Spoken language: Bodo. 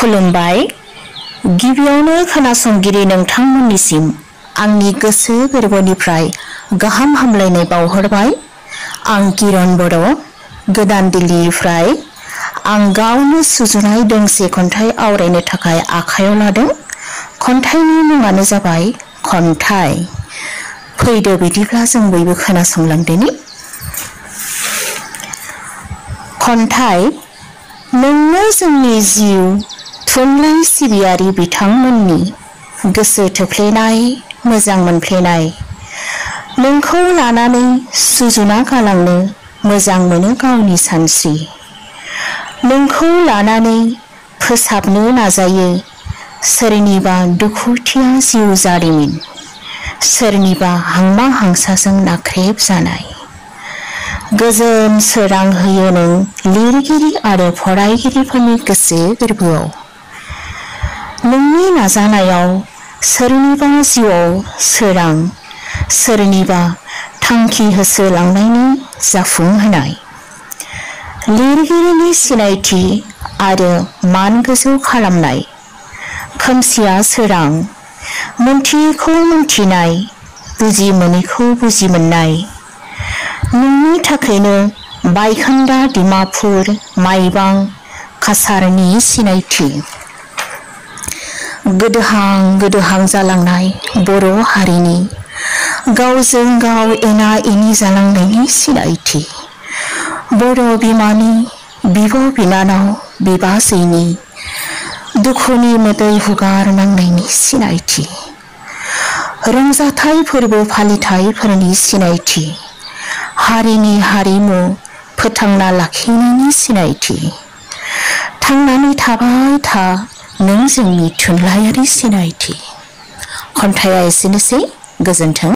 खुलुमबाय। गिबियावनो खोनासंगिरि नोंथांमोननिसिम आंनि गोसो गोरबोनिफ्राय गाहाम हामलायनाय बावहरबाय। आं किरण बर' गोदान दिल्लीनिफ्राय। आं गावनो सुजुनाय दोंसे खन्थाइ आवरायनो थाखाय आखायाव लादों। खन्थाइनि मुङानो जाबाय खन्थाइ। फैदो बिदिब्ला जों बयबो खोनासंलांदोनि। खन्थाइ। नोंनो जोंनि जिउ थुनलाइ सिबियारि बिथांमोननि गोसो थोफ्लेनाय मोजां मोनफ्लेनाय। नोंखौ लानानै सुजुना गालांनो मोजां मोनो गावनि सानस्रि। नोंखौ लानानै फोसाबनो नाजायो सोरनिबा दुखुथिया जिउ जारिमिन, सोरनिबा हांमा हांसाजों नाख्रेब जानाय। गोजोन सोरां होयो नों लिरगिरि आरो फरायगिरिफोरनि गोसो गोरबोआव। नोंनि नाजानायाव सोरनिबा जिउआव सोरां, सोरनिबा थांखि होसोलांनायनि जाफुंहोनाय। लिरगिरिनि सिनायथि आरो मान गोजौ खालामनाय। खोमसिया सोरां, मोनथियैखौ मोनथिनाय, बुजि मोनैखौ बुजि मोननाय। नोंनि थाखायनो बायखोन्दा डिमापुर माइबां काछारनि सिनायथि। गोदोहां गोदोहां जालांनाय बर' हारिनि गावजों गाव एना एनि जालांनायनि सिनायथि। बर' बिमानि बिब' बिनानाव बिबाजैनि दुखुनि मोदै हुगार नांनायनि सिनायथि। रंजाथाइ फोरबो फालिथायफोरनि सिनायथि। हारिनि हारिमु फोथांना लाखिनायनि सिनायथि। थांनानै थाबाय था नों जोंनि थुनलाइयारि सिनायथि। खन्थाइया एसेनोसै। गोजोन्थों।